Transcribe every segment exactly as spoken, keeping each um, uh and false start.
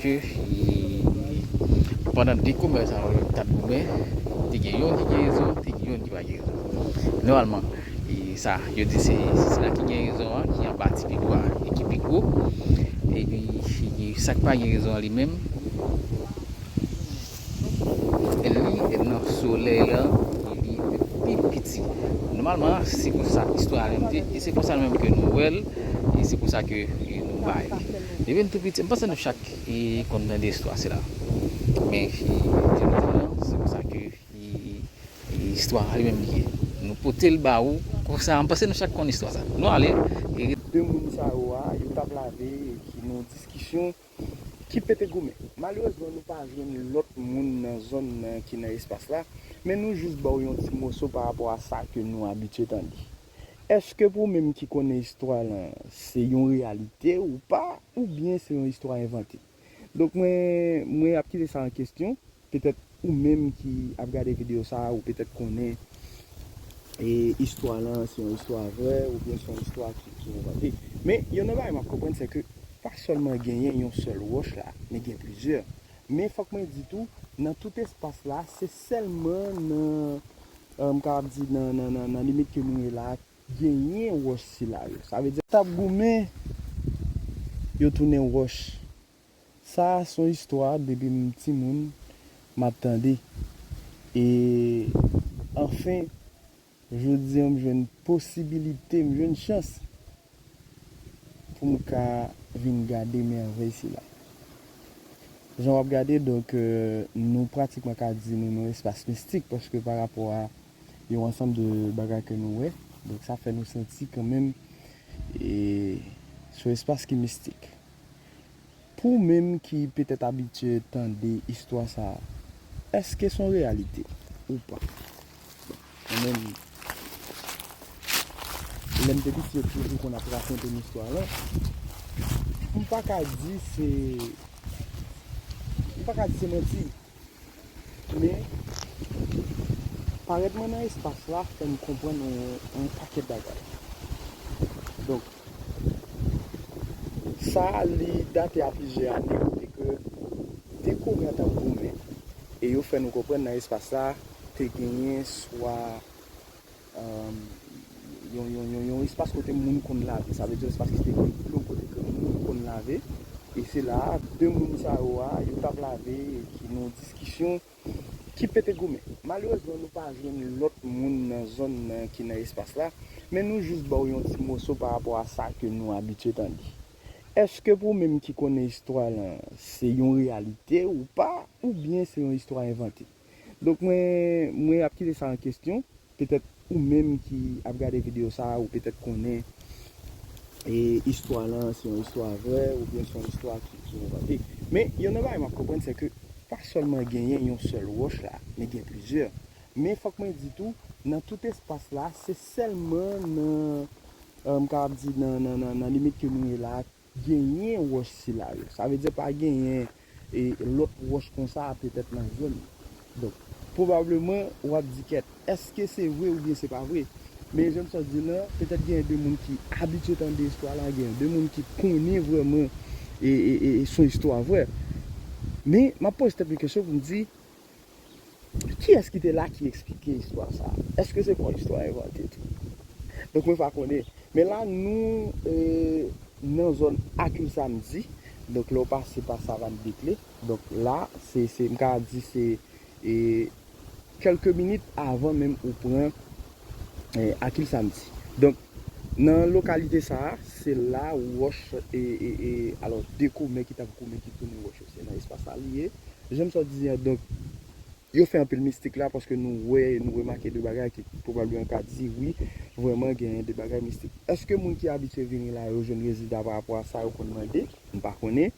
Ke, e, pandan de komè sa yo t ap goumen, te gen youn ki gen rezon, te gen youn ki pa gen rezon. Nòmalman, e, sa, yo di se, se sila ki gen rezon an, ki anba ti pi bwa e ki pi gwo. E, e, e sa k pa gen rezon an li menm, li nan solèy lan, li pi piti. Nòmalman, se konsa istwa a menm te, e se konsa menm ke nou wè l, e se konsa ke, e, nou bay li. Depi n tou piti, m panse nou chak, e, konn tande istwa sila. Men, e, jodi a, se konsa ke, e, e, istwa a li menm li ye. Nou pote l ba ou, konsa, m panse nou chak konn istwa sa. Nou ale, e, de moun sa yo a, yo t ap lave, e ki nan diskisyon, ki pete goumen. Malerezman, nou pa jwenn lòt moun nan zòn nan ki nan espas la, men nou jis ba w yon ti moso pa rapò a sa ke nou abitye tande. Èske pou ou menm ki konnen istwa lan, se yon reyalite ou pa, oubyen se yon istwa envante? Donk, mwen, mwen ap kite sa an kesyon. Petèt ou menm ki ap gade videyo sa a, ou petèt konnen, e, istwa lan se yon istwa vrè, oubyen se yon istwa ki, ki envante. Men, youn nan bagay m ap konprann, se ke pa sèlman genyen yon sèl wòch la, men gen plizyè. Men fòk mwen di tou, nan tout espas la, se sèlman nan, e, m kapab di nan, nan, nan, nan limit ke nou ye la, genyen wòch sila yo. Sa vle di, t ap goumen, yo tounen wòch. Sa a se yon istwa depi m timoun, m ap tande. E, anfen, jodi a, m jwenn posibilite, m jwenn chans pou m ka vin gade mèvèy sila. Jan w ap gade, donk, e, nou pratikman ka di nou nan espas mistik, paske pa rapò a yon ansanm de bagay ke nou wè, donk sa fè nou santi kanmenm, e, se yon espas ki mistik. Pou ou menm ki petèt abitye tande istwa sa a, èske se yon reyalite ou pa? Bon, mwen menm, lè m te piti, yo toujou konn ap rakonte m istwa lan. M pa ka di se, m pa ka di se manti. Men, parèt mwen nan espas la fè m konprann yon, yon pakèt bagay. Donk, sa a, li date a plizyè ane, kote ke de komè t ap goumen, e yo fè nou konprann nan espas la, te genyen swa, um, yon, yon, yon, yon espas kote moun konn lave. Sa vle di yon espas ki te gen dlo, kote ke moun konn lave. E se la a, de moun sa yo a, yo t ap lave, e ki nan yon diskisyon ki pete goumen. Malerezman, nou pa jwenn lòt moun nan zòn nan ki nan espas la, men nou jis ba w yon ti moso pa rapò a sa ke nou abitye tande. Èske pou ou menm ki konnen istwa lan, se yon reyalite ou pa, oubyen se yon istwa envante? Donk, mwen, mwen ap kite sa an kesyon. Petèt ou menm ki ap gade videyo sa a, ou petèt konnen, e, istwa lan, se yon istwa vrè, oubyen se yon istwa ki, ki envante. Men, youn nan bagay m ap konprann, se ke pa sèlman genyen yon sèl wòch la, men gen plizyè. Men fòk mwen di tou, nan tout espas la, se sèlman nan, e, m kapab di nan, nan, nan, nan limit ke nou ye la, genyen wòch sila yo. Sa vle di pa genyen, e, lòt wòch konsa petèt nan zòn nan. Donk, pwobableman, w ap di, "Kèt, èske se vre oubyen se pa vre?" Men jan m sot di lan, petèt genyen de moun ki abitye tande istwa la, genyen de moun ki konnen vrèman, e, e, e, e se yon istwa vrè. Men, m ap poze tèt mwen kesyon pou m di, kiyès ki te la ki eksplike istwa sa a? Èske se pa yon istwa envante tou? Donk, mwen pa konnen. Men la, nou, e, nan zòn Akil Samdi. Donk, lè w pase pa Savann Dekle. Donk, la, se, se, m ka di se, e, kèlke minit avan menm ou pran, e, Akil Samdi. Donk, nan lokalite sa a, se la wòch, e, e, e, alò, de komè ki t ap goumen ki tounen wòch yo. Se nan espas sa li ye. Jan m sot di an, donk, yo fè anpil mistik la, paske nou wè, nou remake de bagay ki pwobableman ka di, wi, vrèman genyen de bagay mistik. Èske moun ki abitye vini la, yo jwenn rezilta pa rapò a sa yo konn mande? M pa konnen.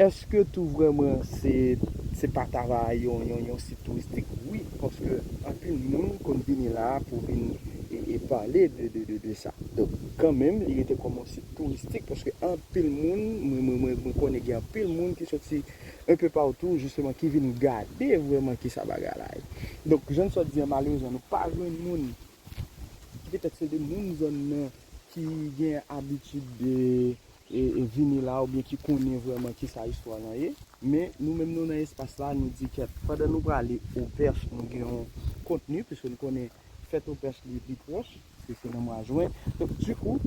Èske tou vrèman se, se pa ta va yon, yon, yon sit touristik? Wi, paske anpil moun konn vini la pou vin e, e pale de, de, de, de sa. Donk, kanmenm, li rete kòm yon sit touristik, paske anpil moun, mwen, mwen, mwen, mwen konnen gen anpil moun ki soti un peu partout, jisteman, ki vin gade vrèman kisa bagay la ye. Donk, jan m sot di an, malerezman, nou pa jwenn moun, petèt se de moun zòn nan ki gen abitid de, e, e vini la oubyen ki konnen vrèman kisa istwa lan ye. Men nou menm nou nan espas la, nou di kèt, pandan nou prale Opèch, nou gen yon kontni, piske nou konnen fèt Opèch li, li pwòch, se, se nan mwa jen. Donk, dikou,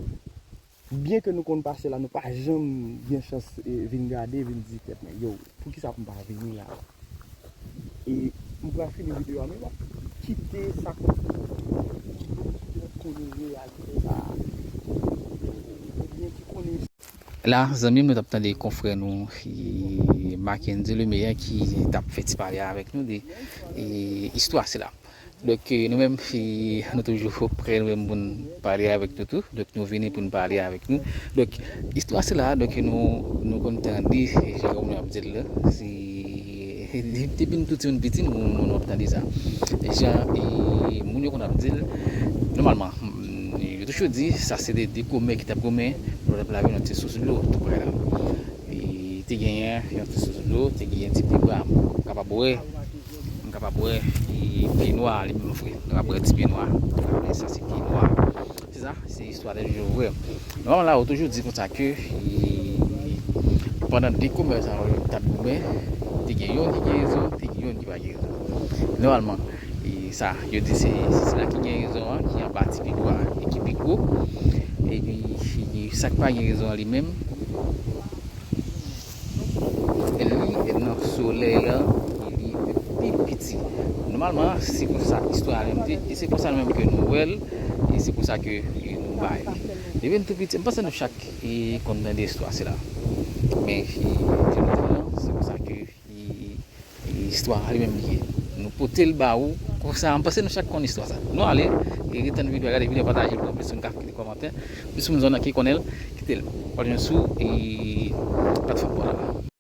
byen ke nou konn pase la, nou pa janm gen chans, e, vin gade, vin di kèt, men yo, poukisa pou m pa vini la? E m pral fini videyo a, men w ap kite sa konn, ki moun ki te konnen reyalite sa a, oubyen ki konnen. La, zanmi m, nou t ap tande konfrè nou, e, Mackendy Lemay ki t ap fè ti pale avèk nou de, e, istwa sila. Donk, e, nou menm, e, nou toujou prè nou menm pou n pale avèk nou tou. Donk, nou vini pou n pale avèk nou. Donk, istwa sila, donk, nou, nou konn tande, e, jan moun yo ap di l la, se, depi nou tou timoun piti, nou, nou, nou ap tande sa. E jan, e, moun yo konn ap di l, nòmalman, mm, yo toujou di, sa se de, de kòmè ki t ap goumen, lè yo t ap lave nan ti sous dlo, tou prè la. E te genyen yon ti sous dlo, te genyen ti pye bwa, m kapab wè, m kapab wè, e, pye nwa li menm fre, m kapab wè ti pye nwa, m kapab wè sa se pye nwa. Se sa, se istwa te toujou vre. Nòmalman la, yo toujou di konsa ke, e, pandan de kòmè sa yo t ap goumen, te gen youn ki gen rezon, te gen youn ki pa gen rezon. Nòmalman, e, sa, yo di se, se sila ki gen rezon an, ki anba ti pye bwa e ki pi gwo. Epi, e, sa k pa gen rezon an li menm, e li, e nan solèy la, e li pi piti. Nòmalman, se konsa istwa a menm te, e se konsa nou menm ke nou wè l, e se konsa ke, e, nou bay. Depi n tou piti, m panse nou chak, e, konn tande istwa sila. Men, e, jodi a, se konsa ke, e, e, istwa a li menm li ye. Nou pote l ba ou, konsa, m panse nou chak konn istwa sa. Nou ale, e, ret tann videyo a, gade videyo a, pataje l pou plis moun ka kite kòmantè, plis moun zòn nan ki konnen l, kite l. W ap jwenn sou, e, platfòm pa w la.